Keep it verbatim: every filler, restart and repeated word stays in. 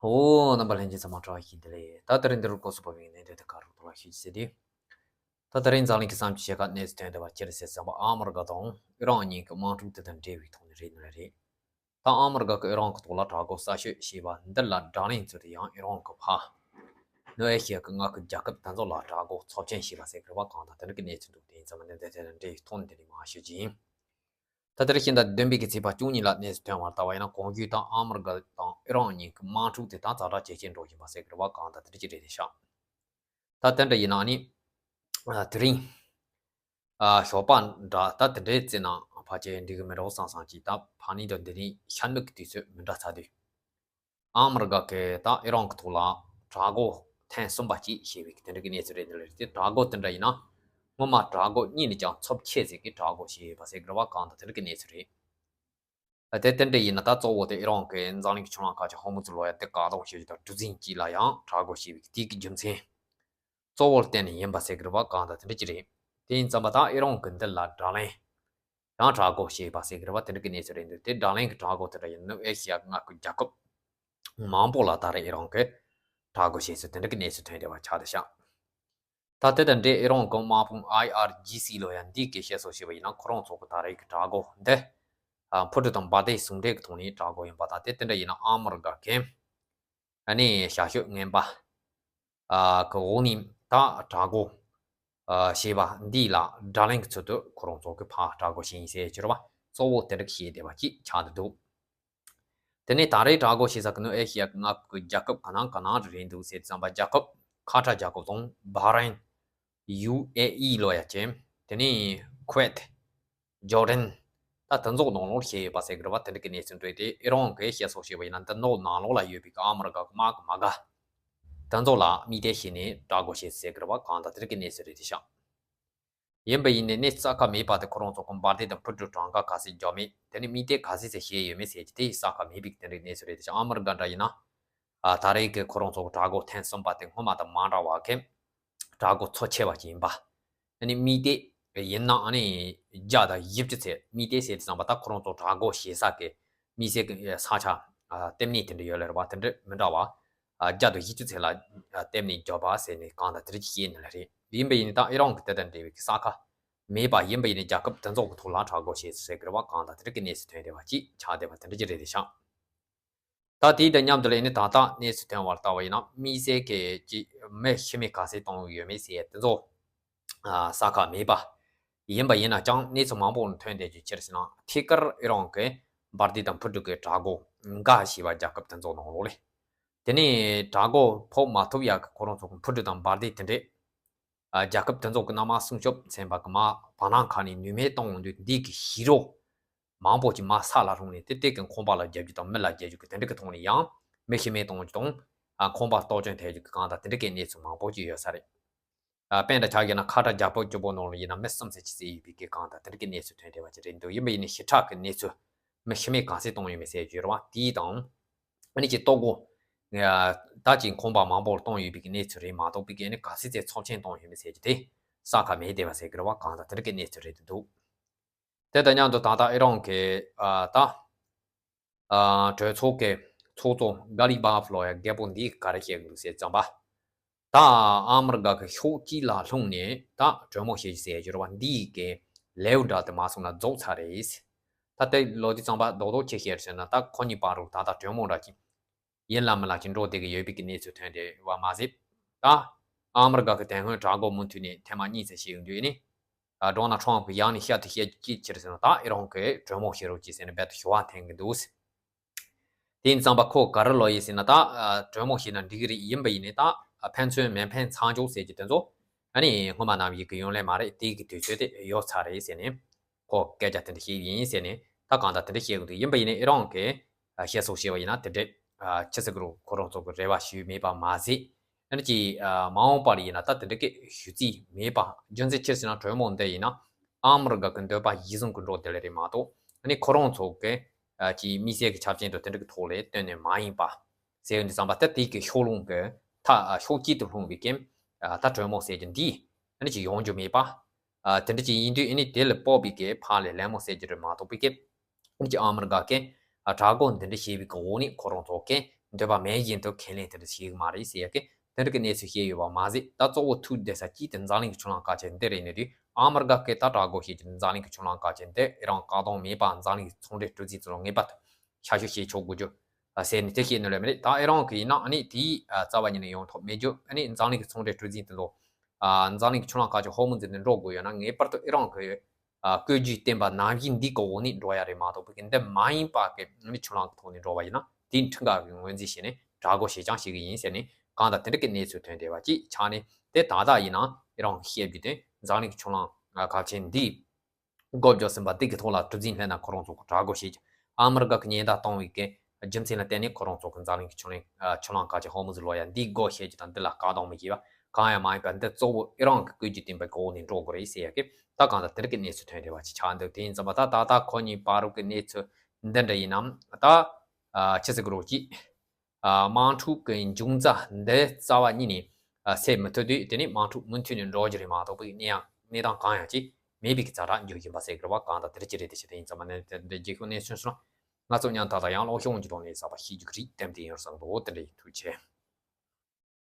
ཨོ། རྣམ་པ་ལྷན་རྒྱས་ཚང་མ་བཀྲ་ཤིས་བདེ་ལེགས། ད་དེ་རིང་འདིར་སྐོར་སུ་བབས་པའི་གནད་དོན་དེ་ག་རུ་ཐོག་ལ་ཞུ་རྒྱུ་ཟེར་དུས། ད་དེ་རིང་འཛམ་གླིང་གི་བསམ་སྤྱོད་ཆེ་ཁག་གནས་ཚུལ་ཐོན་བསྡད་པ་སྤྱིར་གསལ་ཙམ་པ། ཨ་མི་རི་ཀ་དང་ཨི་རན་གཉིས་ཀྱི་དམག་འཁྲུག་དེ་དང་འབྲེལ་བའི་ཐོག་ནས་རེད་ནི་རེད། ད་ཨ་མི་རི་ཀ་གི་ཨི་རན་གྱི་ཐོག་ལ་དྲག་རྒོལ་གསར་ཤོས་ཞེས་པ་འདི་ལ་དགྲ་ལན་ཚུལ་དུ་ཡང་ཨི་རན་གྱི་ཕར་ནུབ་ཨེ་ཤི་ཡ་གི་མངའ་ཁུལ་རྒྱལ་ཁབ་དེ་ཚོ་ལ་དྲག་རྒོལ་ཚབས་ཆེན་བྱས་པ་ཟེར་གི་རེད་པ། གང་ལྟར་དེ་འདྲ་གི་གནས་ཚུལ་འདུག་དེ་ཡིན་ཙང་མ་འདི་འདི་དེ་དང་འབྲེལ་བའི་ཐོག་ནས་དེ་རིང་མར་ཞུ་རྒྱུ་ཡིན། ད་དེ་རིང་ཕྱི་ཟླ་བདུན་པའི་གི་ཚེས་པ་བཅུ་གཉིས་ལ་གནས་ཚུལ་ཐོན་བར་ལྟ་བ་ཡིན་ན། གོང་ཞུས་ལྟར་ཨ་མི་རི་ཀ་དང་ཨི་རན་གཉིས་ཀྱི་དམག་འཁྲུག་དེ་དག་ཛ་དྲག་ཇེ་ཆེར་འགྲོ་བཞིན་པ་ཟེར་གི་རེད་པ། གང་ལྟར་དེ་འདྲ་ཅིག་རེད་དེ་ཤག་ད་དེ་འདྲ་ཡིན་ན་ནི། ཨ། དེ་རིང་། ཨ། ཞོགས་པ་འདྲ་ད་དེ་འདྲའི་བརྩིས་ན་ཕལ་ཆེར་འགྲིག་གི་མི་འདྲ་བོ་བསམ་བསམ་ཅིག་ད་ཕ་ནི་དང་འདི་ནི་ཤར་ནུབ་ཀྱི་དུས་ཚོད་མི་འདྲ་ཚར་དུས། ཨ་མི་རི་ཀ་གིས་ད་ཨི་རན་གྱི་ཐོག་ལ་དྲག་རྒོལ་ཐེངས་གསུམ་པ་ཅིག་བྱས་པའི་དེ་འདྲ་གི་གནས་ཚུལ་རེད་འདི་ལ། རེད་དེ། དྲག་རྒོལ་དེ་འདྲ་ཡིན་ན། སྔོན་མ་དྲག་རྒོལ་གཉིས་ནས་ཀྱང་ཚབས་ཆེ་ཟིག་གི་དྲག་རྒོལ་བྱས་ཡོད་པ་ཟེར་གི་རེད་པ། གང་ལྟར་དེ་འདྲ་གི་གནས་ཚུལ་རེད། དེ་དེ་འདྲ་ཡིན་ན་ད་གཙོ་བོ་དེ་ཨི་རན་གྱིས་འཛམ་གླིང་གི་ཆུ་ལམ་ཁག་ཅིག་ཧོར་མུ་ཛི་ལོ་ཡ་དེ་བཀག་སྡོམ་བྱེད་རྒྱུ་དང་གྲུ་གཟིངས་ཅིག་ལ་ཡང་དྲག་རྒོལ་བྱས་པའི་དེའི་གི་རྒྱུ་མཚན་གཙོ་བོར་བརྟེན་ནས་ཡིན་པ་ཟེར་གི་རེད་པ། གང་ལྟར་དེ་འདྲ་ཅིག་རེད། དེ་ཡིན་ཙམ་པ་ད་ཨི་རན་གྱིས་འདི་ལ་དགྲ་ལན་ཡང་དྲག་རྒོལ་བྱས་པ་ཟེར་གི་རེད་པ། དེ་འདྲ་གི་གནས་ཚུལ་རེད་འདུག་དེ་དགྲ་ལན་གྱི་དྲག་རྒོལ་དེ་འདྲ་ཡིན་ན་ནུབ་ཨེ་ཤི་ཡ་གི་མངའ་ཁུལ་རྒྱལ་ཁབ་མང་པོ་ལ་ད་རེས་ཨི་རན་གྱིས་དྲག་རྒོལ་བྱས་ཚུལ་དེ་འདྲ་གི་གནས་ཚུལ་ཐོན་བསྡད་པ་ཆགས་བསྡད་ཤག་ད་དེ་དང་འབྲེལ་ཨི་རན་གྱི་དམག་དཔུང་ཨའི་ཨར་ཇི་སི་ལོ་ཡ་འདི་གིས་བཤད་སྲོལ་བྱས་པ་ཡིན་ན། ཁོ་རང་ཚོ་གི་ད་རེས་ཀྱི་དྲག་རྒོལ་འདི། ཨ། འཕུར་གྲུ་དང་འབར་མདེལ་ཟུང་འབྲེལ་གྱི་ཐོག་ནས་དྲག་རྒོལ་ཡིན་པ་དང་། དེ་དེ་འདྲ་ཡིན་ན་ཨ་མི་རི་ཀ་གིས་ཨ་ནི་ཞག་ཤོད་ངན་པ། ཨ། གི་འོག་ནས་ད་དྲག་རྒོལ། ཨ། བྱས་པ་འདི་ལ་དགྲ་ལན་གྱི་ཚུལ་དུ་ཁོ་རང་ཚོ་གིས་ཕར་དྲག་རྒོལ་བྱས་ཡིན་ཟེར་གྱི་རེད་པ། གཙོ་བོ་དེ་འདྲ་བཤད་བསྡད་པ་ཅིག་ཆགས་བསྡད་འདུག་དེ་ནས་ད་རེས་དྲག་རྒོལ་བྱེད་ས་གི་ནུབ་ཨེ་ཤི་ཡ་གི་མངའ་ཁུལ་གྱི་རྒྱལ་ཁབ་ག་ནང་ག་ནང་རེད་འདུག་ཟེར་དུས་ཙམ་པ། རྒྱལ་ཁབ་ཁ་ཏར་རྒྱལ་ཁབ་དང་། བྷ་རེན། ཡུ་ཨེ་ཨི་ལོ་ཡ་ཅན། དེ་ནས་ཁུ་ཝེད། ཇོར་ཌན། ད་དེ་ཚོ་ནང་ལོགས་བཤད་ཡོད་པ་ཟེར་གི་རེད་པ། དེ་འདྲ་གི་གནས་ཚུལ་འདུག་དེ་ཨི་རན་གྱིས་བཤད་སྲོལ་བྱས་པ་ཡིན་ན། འདི་ནང་ལོགས་ལ་ཡོད་པའི་གི་ཨ་མི་རི་ཀ་གི་དམག་གི་མ་ག་དེ་ཚོ་ལ་དམིགས་གཏད་བྱས་ནས་དྲག་རྒོལ་བྱས་ཟེར་གི་རེད་པ། གང་ལྟར་དེ་འདྲ་གི་གནས་ཚུལ་རེད་དེ་ཤག་ཡིན་པ་ཡིན་ནའི་གནས་ཚུལ་གསལ་ཁ་མེད་པ་དེ། ཁོ་རང་ཚོ་གི་འབར་མདེལ་དང་འཕུར་གྲུ་གྲངས་ཀ་ག་ཚད་འཇོག་མེད། དེ་ནས་དམིགས་གཏད་ག་ཚད་ཅིག་བྱས་ཡོད་མེད་ཟེར་གྱི་དེ་གསལ་ཁ་མེད་པའི་དེ་འདྲའི་གནས་ཚུལ་རེད་དེ་ཤག་ཨ་མི་རི་ཀ་འདྲ་ཡིན་ན། ཨ། ད་རེས་ཀྱི་ཁོ་རང་ཚོ་གི་དྲག་རྒོལ་ཐེངས་གསུམ་པ་དེ་སྔོན་མ་དང་མ་འདྲ་བ་གི་དྲག་རྒོལ་ཚབས་ཆེ་བ་ཞིག་ཡིན་པ། ཨ་ནི་དམིགས་གཏད་ཡིན་ན་ཨ་ནི་བརྒྱ་དང་བཞི་བཅུ་ཚད། དམིགས་གཏད་ཟེར་དུས་ཙམ་པ་ད་ཁོ་རང་ཚོ་དྲག་རྒོལ་བྱེད་ས་གི་དམིགས་བསལ་གྱི་ས་ཆ། ཨ། ལྟེ་གནས་དེ་འདྲ་ཡོད་ལེ་རེད་པ། དེ་འདྲ་མི་འདྲ་བ། ཨ། བརྒྱ་དང་བཞི་བཅུ་ཚད་ལ། ཨ། ལྟེ་གནས་བརྒྱབ་པ་ཟེར་ནས་གང་ལྟར་དེ་འདྲ་ཅིག་བཤད་ནི་ལེ་རེད། ཡིན་པ་ཡིན་ནའི་ད་ཨི་རན་གྱིས་དེ་དང་འབྲེལ་བའི་གི་གསལ་ཁ་མེད་པ། ཡིན་པ་ཡིན་ནའི་རྒྱལ་ཁབ་དེ་ཚོ་གི་ཐོག་ལ་དྲག་རྒོལ་བྱས་ཟེར་གི་རེད་པ། གང་ལྟར་དེ་འདྲ་གི་གནས་ཚུལ་ཐོན་བསྡད་པ་ཅིག་ཆགས་བསྡད་པ་དེ་འདྲ་ཅིག་རེད་དེ་ཤག་ད་དེའི་དང་མཉམ་དུ་ལ་ཨ་ནི་ད་ལྟ་གནས་ཚུལ་ཐོན་བར་ལྟ་བ་ཡིན་ན། དམིགས་བསལ་གྱི་ཅིག་མི་ཤི་རྨས་ག་ཚད་བཏང་ཡོད་མེད་ཟེར་དེ་ཚོ། ཨ། གསལ་ཁ་མེད་པ། ཡིན་པ་ཡིན་ན་ཀྱང་གནས་ཚུལ་མང་པོ་ཐོན་བསྡད་རྒྱུ་ཅི་རེད་ཟེར་ན། ཐད་ཀར་ཨི་རན་གྱིས་འབར་མདེལ་དང་འཕུར་གྲུ་གི་དྲག་རྒོལ་འགའ་བྱས་པ་རྒྱལ་ཁབ་དེ་ཚོ་ནང་ལོགས་ལས། དེ་ནས་དྲག་རྒོལ་ཕོག་མ་ཐུབ་ཡག་གི་ཁོ་རང་ཚོ་གི་འཕུར་གྲུ་དང་འབར་མདེལ་དེ་འདྲས། ཨ། རྒྱལ་ཁབ་དེ་ཚོ་གི་གནམ་དམག་སྲུང་སྐྱོབ་ཚན་པ་གི་མར་བར་སྣང་ཁག་ནས་ནུས་མེད་གཏོང་འོང་དུས། འདི་གི་ཤི་རོ་མང་པོ་ཅིག་མར་ས་ལ་ལྷུང་ནས། དེ་དེ་གི་ཁང་པ་ལ་བརྒྱབ་རྒྱུ་དང་མི་ལ་བརྒྱབ་རྒྱུ་གི་དེ་འདྲ་གི་ཐོག་ནས་ཡང་མི་ཤི་རྨས་གཏོང་རྒྱུ་དང་། ཨ། ཁང་པ་གཏོར་སྐྱོན་ཐེབས་རྒྱུ་གི་གང་ལྟར་དེ་འདྲ་གི་གནས་ཚུལ་མང་པོ་ཅིག་ཡོད་ས་རེད། ཨ། དཔེར་ན་ཆ་བཞག་ན་ཁ་ཏར་རྒྱལ་ཁབ་གཅིག་པོ་ནང་ལ་ཡིན་ན་མི་གསུམ་ཙམ་ཅིག་བསད་ཡོད་པའི་གི་གང་ལྟར་དེ་འདྲ་གི་གནས་ཚུལ་ཐོན་བསྡད་པ་ཅིག་རེད་འདུག་ཡིན་པ་ཡིན་ནའི་ཤི་ཁྲག་གི་གནས་ཚུལ། མི་ཤི་རྨས་ག་ཚད་བཏང་ཡོད་མེད་ཟེར་རྒྱུ་རེད་པ། དེའི་དང་། ཨ་ནི་ཅིག་ལྟོ་གོས། ཨ། ད་ཅིག་ཁང་པ་མང་པོ་བཏང་ཡོད་པའི་གི་གནས་ཚུལ་རེད་མ་གཏོགས། པའི་གི་ཨ་ནི་ག་ཚད་ཚད་ཚབས་ཆེན་བཏང་ཡོད་མེད་ཟེར་རྒྱུ་དེ་གསལ་ཁ་མེད་བསྡད་པ་ཟེར་གི་རེད་པ། གང་ལྟར་དེ་འདྲ་གི་གནས་ཚུལ་རེད་འདུག་དེ་དང་མཉམ་དུ་ད་ལྟ་ཨི་རན་གྱི། ཨ། ད། ཨ། གྲོས་ཚོགས་ཀྱི་ཚོགས་གཙོ་གྷ་ལི་བྷ་ཕ་ལོ་ཡ་རྒད་པོ་འདིས་ག་རེ་བཤད་གི་འདུག་ཟེར་ཙམ་པ། ད་ཨ་མི་རི་ཀ་གི་ཕྱོགས་གཅིག་ལ་ལྷུང་ནས་ད་གྲོས་མོལ་བྱེད་ཟེར་གྱི་རེད་པ། འདི་ཡི་གི་ལེའུ་འདྲ་དེ་མ་སོང་ན་རྫོགས་ཚར་རེད། ད་དེ་ལོ་དེ་ཙམ་པ་རྡོག་རྡོག་ཆེ་བཤད་ཟེར་ན། ད་ཁོ་གཉིས་བར་རུ་ད་ལྟ་གྲོས་མོལ་འདྲ་ཅིག་ཡིན་ལ་མིན་ལ་ཅིག་འགྲོ་བསྡད་ཀྱི་ཡོད་པའི་གི་གནས་ཚུལ་ཐོན་བསྡད་པ་མ་ཟད། ད་ཨ་མི་རི་ཀ་གི་དེ་སྔོན་དྲག་རྒོལ་མུ་མཐུད་ནས་ཐེངས་མ་གཉིས་ཙམ་བྱས་ཡོང་དུས་ནི། ཨ། ཌོ་ནལ་ཊམ་གྱི་ཡང་ནས་བཤད་དེ་བཤད་ཅི་ཕྱིར་ཟེར་ན། ད་ཨི་རན་གྱིས་གྲོས་མོལ་བྱེད་རོགས་གྱིས་ཟེར་ནས་རྦད་དེ་ཞུ་བ་འཐེན་གྱི་འདུག་དེ་ཡིན་ཙམ་པ་ཁོ་ག་རེ་ལབ་ཡོད་ཟེར་ན། ད། ཨ། གྲོས་མོལ་བྱས་ན་འགྲིག་གི་རེད། ཡིན་པ་ཡིན་ནའི་ད། ཨ། ཕན་ཚུན་མི་ཕན་ཚ་འཇོག་ཟེར་གྱི་དེ་ཚོ། ཨ་ནི་སྔོན་མ་ནམ་ཡིན་གྱི་ཡོང་ལེ་མ་རེད། དེ་གི་དུས་ཚོད་དེ་ཡོལ་ཚར་རེད་ཟེར་ནས། ཁོ་སྐད་ཆ་དེ་འདྲ་བཤད་ཡིན་ཟེར་ནས། ད་གང་ལྟར་དེ་འདྲ་བཤད་གི་འདུག་ཡིན་པ་ཡིན་ནའི་ཨི་རན་གྱིས། ཨ། བཤད་སྲོལ་བྱས་པ་ཡིན་ན་དེ་འདྲས། ཨ། ཆི་ཟེར་གི་རེད། ཁོ་རང་ཚོ་གི་རེ་བ་ཞུས་མེད་པ་མ་ཟད། ཨ་ནི་ཅིག་ཨ། མ་འོངས་པར་ཡིན་ན་ད་དེ་འདྲ་གི་ཞུ་རྩིས་མེད་པ། རྒྱུ་མཚན་ཅི་ཟེར་ན་གྲོས་མོལ་འདི་ཡིན་ན་ཨ་མི་རི་ཀ་གི་འདོད་པ་གཞིར་བཟུང་གི་འགྲོ་བསྡད་ལེ་རེད་མ་གཏོགས། ཨ་ནི་ཁོ་རང་ཚོ་གི། ཨ། ཅིག་དམིགས་བསལ་གྱི་ཆ་རྐྱེན་དང་དེ་འདྲ་གི་ཐོག་ལས་བཏོན་ནས་མ་ཡིན་པ་ཟེར་ཡོང་དུས་ཙམ་པ། ད་དེ་གི་ཕྱོགས་ལྷུང་གི། ད། ཨ། ཕྱོགས་གཅིག་ཏུ་ལྷུང་བའི་གི། ཨ། ད་གྲོས་མོལ་ཟེར་རྒྱུ་འདི། ཨ་ནི་ཅིག་ཡོང་རྒྱུ་མེད་པ། ཨ། དེ་འདྲ་ཅིག་ཡིན་དུས་ཨ་ནི་དེ་ལ་དཔག་པའི་གི་ཕར་ལས་ལད་མོ་ཟེར་རྒྱུ་རེད་མ་གཏོགས། པའི་གི། ཨ་ནི་ཅིག་ཨ་མི་རི་ཀ་གི། ཨ། དྲག་རྒོལ་འདི་འདྲ་བྱས་པའི་གི་འོག་ནས་ཁོ་རང་ཚོ་གི། འདོད་པ་མེད་བཞིན་དུ་ཁས་ལེན་དེ་འདྲ་བྱེད་ཀྱི་མ་རེད་ཟེར་ཡ་གི་དེ་འདྲ་གི་གནས་ཚུལ་བཤད་ཡོད་པ་མ་ཟད། ད་གཙོ་བོ་ཐུག་བསྡད་ས་གཅིག་དེ་འཛམ་གླིང་གི་ཆུ་ལྷག་མཁར་ཆེན་འདི་རེད། ནས་དུས་ཨ་མི་རི་ཀ་གི་ད་དྲག་རྒོལ་བྱེད་ཀྱི་འཛམ་གླིང་གི་ཆུ་ལྷག་མཁར་ཆེན་འདི་ཨི་རན་བཀག་སྡོམ་མེད་པར་འཛམ་གླིང་གི་ཚོང་འབྲེལ་གྲུ་གཟིངས་ཚོ་ལ་ངེས་པར་དུ་ཤར་ཞོག་བྱེད་ཆོག་དགོས་རྒྱུ་ཟེར་ནས་དེ་བཤད་ནོ་ལས་མ་རེད། ད་ཨི་རན་གི་ཡིན་ན་ཨ་ནི་དེའི་རྩ་བ་ཉིད་ནས་ཡོང་ཐབས་མེད་རྒྱུ། ཨ་ནི་འཛམ་གླིང་གི་ཚོང་འབྲེལ་གྲུ་གཟིངས་དེ་ལོ། འཛམ་གླིང་གི་ཆུ་ལྷག་མཁར་ཆེན་ཧོར་མུ་ཛི་འདི་འགྲོ་དགོས་ཡོད་ན་ངེས་པར་དུ་ཨི་རན་གི་བཀོད་ཇུས་བསྟན་པ་ནང་བཞིན་འདི་གི་འོག་ནས་འགྲོ་ཡ་རེད་མ་གཏོགས། བོད་ཀྱི་འདི་མ་ཡིན་པ་གི་མི་ཆུ་ལྷག་གི་ཐོག་ནས་འགྲོ་བ་ཡིན་ན་དེའི་ཁྲིམས་འགལ་གི་ངོས་འཛིན་བྱས་ནས་དྲག་རྒོལ་བྱེད་རྐྱང་བྱེད་གི་ཡིན་ཟེར་ནས་གང་ལྟར་དེ་འདྲ་གི་གནས་ཚུལ་ཐོན་བསྡད་པ་ཅིག་ཆགས་ནས། དེ་ད་ལྟ་ཡིན་ན་ཨི་རན་གི་བཤད་རྒྱུ་དེ་འཛམ་གླིང་གི་ཆུ་ལྷག་མཁར་ཆེན་འདི་སྒོ་བརྒྱབ་ཟིན་པ་འདི་གི་ཐོག་ལ་གྲུ་གཟིངས་ལྷན་ན་ཁོ་རང་ཚོ་གི་དྲག་རྒོལ་བྱེད་རྒྱུ། ཨ་མི་རི་ཀ་གི་ཉེན་བརྡ་གཏོང་བའི་གི་རྒྱུ་མཚན་ལ་བརྟེན་ནས་ཁོ་རང་ཚོ་གི་འཛམ་གླིང་གི་ཆུ་ལྷག་ཆུ་ལྷག་མཁར་ཆེན་ཧོར་མུ་ཛི་ལོ་ཡ་འདི་སྒོ་བཤད་རྒྱུ་དང་འདི་ལ་བཀག་སྡོམ་བྱས་པ་གང་ཡང་མ་ཡིན་པ། འདི་གཙོ་བོ་ཨི་རན་གི་བཀོད་ཇུས་བསྟན་པའི་འོག་ནས་འགྲོ་དགོས་རེད་ཟེར་ཡ་གི་ད་གང་ལྟར་དེ་འདྲ་གི་གནས་ཚུལ་ཐོན་བསྡད་པ་ཅིག་ཆགས་འདུག་དེ་ཡིན་ཙམ་པ་ད་ད་ལྟ་ཁོ་གཉིས་བར་གི་གནས་ཚུལ་འདི་འདྲ་ཡིན་ནམ། ད་ཨ་ཆི་ཟེར་གི་རོགས་ཅིག་ཨ་དམག་འཁྲུག་གི་འབྱུང་རྩ་འདི་རྩ་བ་ཉིད་ནས་ཨ་སེལ་མི་ཐུབ་དུས། དེ་ནས་དམག་འཁྲུག་མུ་མཐུད་ནས་འགྲོ་རྒྱུ་རེད་མ་གཏོགས་པའི་གནས་ཡང་གནས་སྟངས་གང་ཡང་ཅིག་མེད་པའི་གི་ཛ་དྲག་འགྱུར་བཞིན་པ་ཟེར་གི་རེད་པ། གང་ལྟར་དེ་འདྲ་ཅིག་རེད། དེ་ཆེད་དུ་ཡིན་ཙམ་པ་ནས་དེ་འདྲ་རྒྱལ་ཁབ་གནས་ཚུལ་སོང་ན་ང་ཚོ་མཉམ་དུ་ད་ཡང་ལོག་ཤོག་འོང་རྒྱུ་དང་ལས་བསགས་པ་ཤེས་རྒྱུ་གི་རིགས་ལྟེམ་དེ་ཡོང་བསམ་འདུག་དེ་འདྲ་ཡིན། ཐུགས་རྗེ་ཆེ།